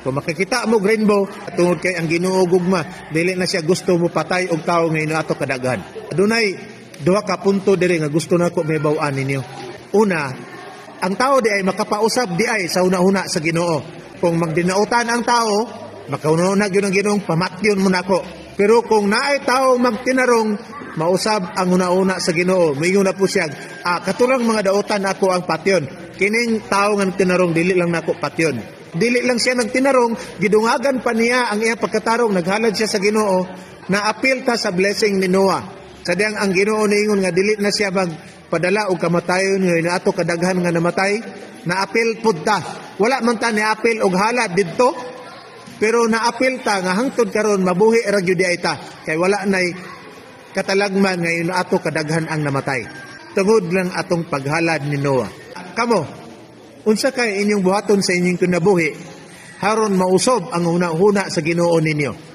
Kung makakita mo rainbow, tungod kay ang Ginoo gugma, dili na siya gusto mo patay og tawo ngayon ato kadaghan. Adunay duha ka punto diri nga gusto nako mahibaw-an ninyo. Una, ang tao di ay makapausab di ay sa una-una sa Ginoo. Kung magdinautan ang tao, makauna-una gyud ang Ginoong pamatyon mo nako. Pero kung naay tao magtinarong, mausab ang una-una sa Ginoo. Moingon na po siya, katurang mga dautan ako ang patyon. Kining tao nga nagtinarong dili lang nako patyon. Dili lang siya nagtinarong, gidungagan pa niya ang iyang pagkatarong, naghalad siya sa Ginoo, na apil ta sa blessing ni Noah. Sa diyang ang Ginoo niingon nga dili na siya magpadala og kamatayon nga ato kadaghan nga namatay, naapil pud ta. Wala man ta niapil og halad didto, pero naapil ta nga hangtod karon mabuhi ra gyud diay ta kay wala nay katalagman ngayon ato kadaghan ang namatay. Tungod lang atong paghalad ni Noah. Kamo, unsa kay inyong buhaton sa inyong kinabuhi haron mausob ang huna-huna sa Ginoo ninyo?